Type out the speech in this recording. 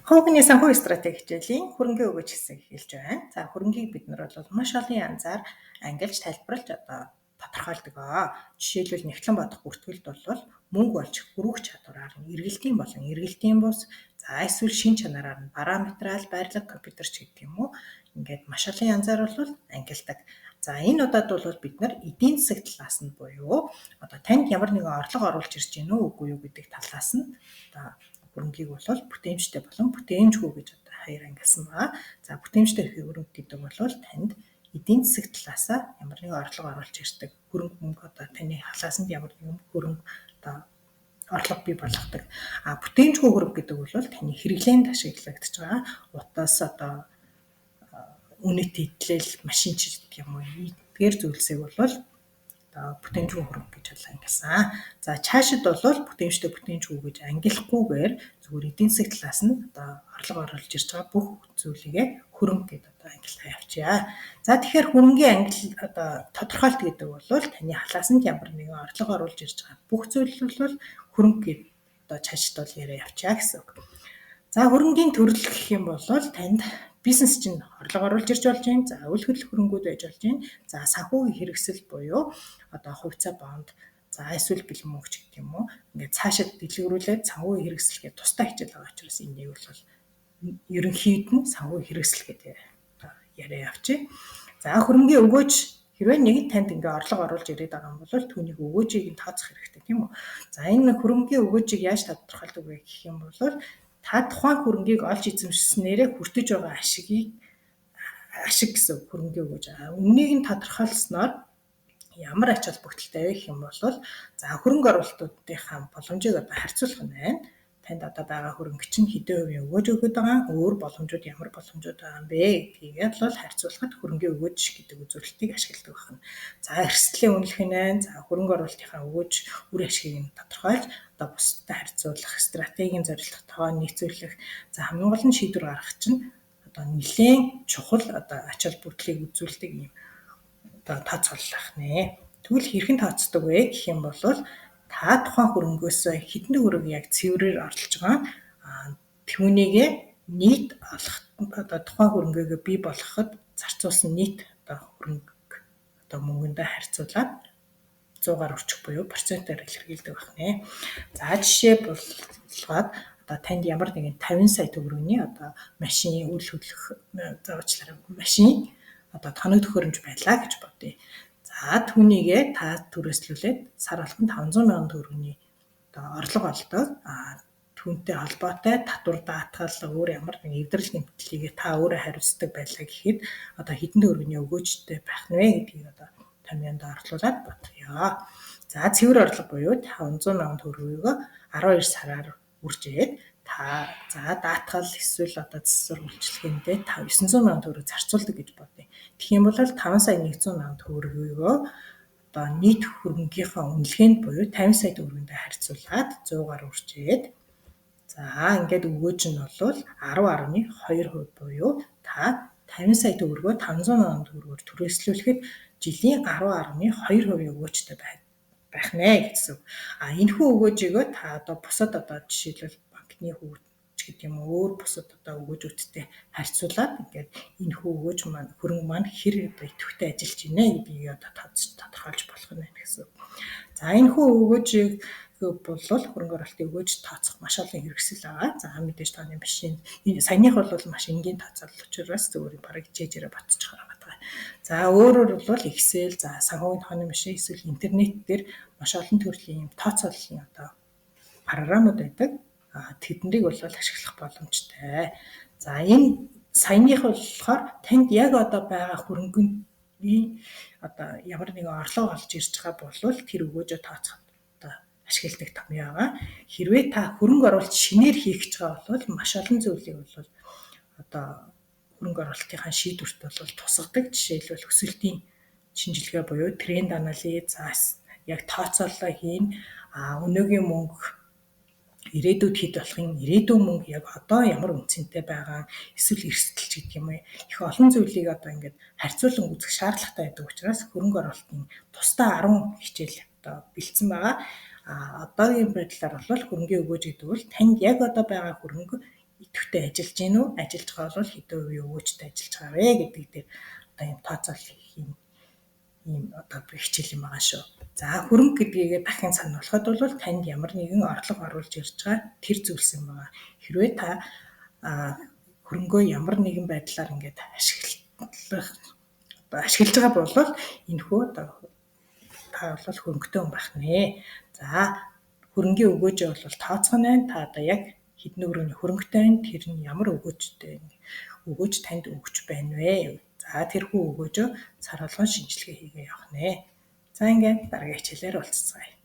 Хуугны санхүү стратеги хичээлийн хөрөнгийн өгөөж хэсэг эхэлж байна. За, хөрөнгийг бид нар бол маш олон янзаар ангилж, тайлбарлаж одоо тодорхойлдог. Жишээлбэл, нягтлан бодох бүртгэлд бол мөнгө олж хөрвөх чадвараар нь эргэлтийн болон эргэлтийн бус, за эсвэл шин чанараар нь параметрал, байрлал, компьютер ч гэдэг юм уу. Ингээд маш олон янзаар бол ангилдаг. За, энэ удаад бол бид нар эдийн засаг талаас нь буюу одоо танд ямар нэгэн орлого оруулж ирж гэнэ үү, үгүй юу гэдэг талаас нь одоо хөрөнгийг бол бүтээмжтэй болон бүтээмжгүй гэж одоо хоёр ангилсан байгаа. За, бүтээмжтэй хөрөнгө гэдэг бол танд эдийн засаг талаасаа ямар нэгэн орлого оруулж ирдэг хөрөнгө мөнгө, одоо таны халаасанд ямар нэгэн хөрөнгө одоо орлого бий болгодог. А бүтээмжгүй хөрөнгө гэдэг бол таны хэрэглээнд ашиглагдаж байгаа утас, одоо үнэт эдлэл, машин ч гэх юм уу, эдгээр зүйлсийг бол одоо бүтээмжгүй хөрөнгө гэж бол ангилсан. За, цаашид бол бүтээмжтэй, бүтээмжгүй гэж ангилахгүйгээр зүгээр эдийн засаг талаас нь одоо орлого оруулж ирж байгаа бүх зүйлийгээ хөрөнгө гэдээ одоо ангилгаа явуулъя. За, тэгэхээр хөрөнгийн ангил одоо тодорхойлт гэдэг бол таны халаасанд ямар нэгэн орлого оруулж ирж байгаа бүх зүйл бол хөрөнгө гэд одоо цаашид бол яриа явуулъя гэсэн үг. За, хөрөнгийн төрөл гэх юм бол танд бизнес чинь орлого оруулж ирж болж байна. За, үл хөдлөх хөрөнгүүд байж болж байна. За, санхүүгийн хэрэгсэл буюу одоо хувьцаа, бонд, за эсвэл бэлэн мөнгө ч гэдэг юм уу. Ингээд цаашид дэлгэрүүлээд санхүүгийн хэрэгсэл гэдэг тусдай хичээл байгаа учраас энийг бол ерөнхийд нь санхүүгийн хэрэгсэл гэдэг яриа явчих. За, хөрөнгийн өгөөж. Хэрвээ нэгэн танд ингээ орлого оруулж ирээд байгаа юм бол түүнийг өгөөжийг нь тооцох хэрэгтэй, тийм үү? За, энэ хөрөнгийн өгөөжийг яаж тодорхойлдог вэ гэх юм бол та тухайн хөрөнгийг олж эзэмшснээрээ хүртэж байгаа ашигыг ашиг гэсэн хөрөнгийн өгөөж. Үннийг нь тодорхойлсноор ямар ач холбогдолтой вэ гэх юм бол, за, хөрөнгө оруулалтуудынхаа боломжийг одоо харьцуулах нь байна. Танд одоо байгаа хөрөнгө чинь хэдэн хувийн өгөөж өгöd байгаа, өөр боломжууд ямар боломжууд байгаа юм бэ гэдгийг бол харьцуулахад хөрөнгийн өгөөж гэдэг үзүүлэлтийг ашигладаг байна. За, эрсдлийн үнэлэх нь байна. За, хөрөнгө оруулалтынхаа өгөөж, үр ашигыг нь тодорхойлж одоо бусдад харьцуулах, стратегийн зорилготойгоо нийцүүлэх, за, хамгийн гол нь шийдвэр гаргах чинь одоо нэлээн чухал одоо ач холбогдлыг үзүүлдэг юм одоо тооцоолох нэ. Тэгвэл хэрхэн тооцдог вэ гэх юм бол та тухайн хөрөнгөөсөө хэдэн төгрөг яг цэврээр орлож байгаа, түүнийгээ нийт олох, одоо тухайн хөрөнгөөгөө бий болгоход зарцуулсан нийт одоо хөрөнгө одоо мөнгөндөө харьцуулаад 100-аар үржих буюу процентоор илэрхийлдэг байх нэ. За, жишээ болгоод одоо танд ямар нэгэн 50 сая төгрөгийн одоо машин, үл хөдлөх, заачлаарай, машин одоо тоног төхөөрөмж байлаа гэж бодъё. За, түүнийгээ та түрээслүүлээд сар болгон 500 мянган төгрөгийн одоо орлого олдог. А түүнтэй холбоотой татвар, даатгал, өөр ямар нэгэн эвдрэл гэмтлийг та өөрөө хариуцдаг байлаа гэхэд одоо хэдэн төгрөгийн өгөөжтэй байх нь вэ гэдгийг одоо томьёонд орлуулад бодъё. За, цэвэр орлого буюу 500 мянган төгрөгийг 12 сараар үржээд та, за, даатгал эсвэл одоо засвар үйлчилгээндээ 900 мянган төгрөг зарцуулдаг гэж бодъё. Тэгэх юм бол 5 сая 100 мянган төгрөгийгөө одоо нийт хөрөнгийнхөө үнэлгээнд буюу 50 сая төгрөгөндөө харьцуулаад 100-аар үржээд, за, ингээд өгөөж нь бол 10.2% буюу та 50 сая төгрөгөө 500 мянган төгрөгөөр түрээслүүлэхэд жилийн 10.2% өгөөжтэй байх нэ гэсэн. А энэхүү өгөөжийгөө та одоо бусад одоо жишээлбэл банкны хөгж гэдэг юм уу, өөр бусад одоо өгөөжүүдтэй харьцуулаад ингээд энэхүү өгөөж маань, хөрөнгө маань хэр одоо идэвхтэй ажиллаж байна гэдгийг одоо тодорхойлж болох нь байна гэсэн. За, энэхүү өгөөжийг бол хөрөнгө оруулалтын өгөөж тооцох маш олон хэрэгсэл байгаа. За, мэдээж тооны машин, саяных бол маш энгийн тооцоолол учраас зүгээр бараг хичээжээрээ ботчих байгаа. За, өөрөөр бол Excel, за, санхүүгийн тооны машин эсвэл интернет дээр маш олон төрлийн юм тооцооллын одоо програмууд байдаг. Тэднийг бол ашиглах боломжтой. За, энэ саяных болохоор танд яг одоо байгаа хөрөнгөний одоо ямар нэгэн орлого олж ирж байгаа бол тэр өгөөжөө тооцох одоо ашигладаг томьёо байгаа. Хэрвээ та хөрөнгө оруулалт шинээр хийх гэж байгаа бол маш олон зүйлийг бол одоо хөрөнгө оруулалтынхаа шийдвэрт бол тусгадаг. Жишээлбэл, өсөлтийн шинжилгээ буюу тренд анализ, яг тооцоололоо хийн, өнөөгийн мөнгө ирээдүйд хэд болохын, ирээдүйн мөнгө яг одоо ямар үнцэнтэй байгаа, эсвэл эрсдэл ч гэдэг юм уу. Их олон зүйлийг одоо ингээд харьцуулан үзэх шаардлагатай байдаг учраас хөрөнгө оруулалтын тусдаа 10 хичээл одоо бэлдсэн байгаа. А одоогийн байдлаар бол хөрөнгийн өгөөж гэдэг бол танд яг одоо байгаа хөрөнгө Идэвхтэй ажиллаж гин үү? Ажиллаж байгаа бол хэдэн хувийн өгөөжтэй ажиллаж байгаа вэ гэдэг дээр одоо юм тооцоолол хийх юм ийм одоо хичээл юм байгаа шүү. За, хөрөнгө гэдгийг дахин сануулхад бол танд ямар нэгэн орлого оруулж ирж байгаа тэр зүйлс юм байгаа. Хэрвээ та хөрөнгөө ямар нэгэн байдлаар ингээд ашиглах одоо ашиглаж байгаа бол энэхүү одоо та бол хөрөнгөтэй хүн байх нэ. За, хөрөнгийн өгөөжөө бол тооцох нь байна. Та одоо яг хэдэн төгрөгийн хөрөнгөтэй байна. Тэр нь ямар өгөөжтэй өгөөж танд өгч байна вэ? За, тэрхүү өгөөжөө сар болгон шинжилгээ хийгээ явах нэ. За, ингээд дараагийн хичээлээр уулзцгаая.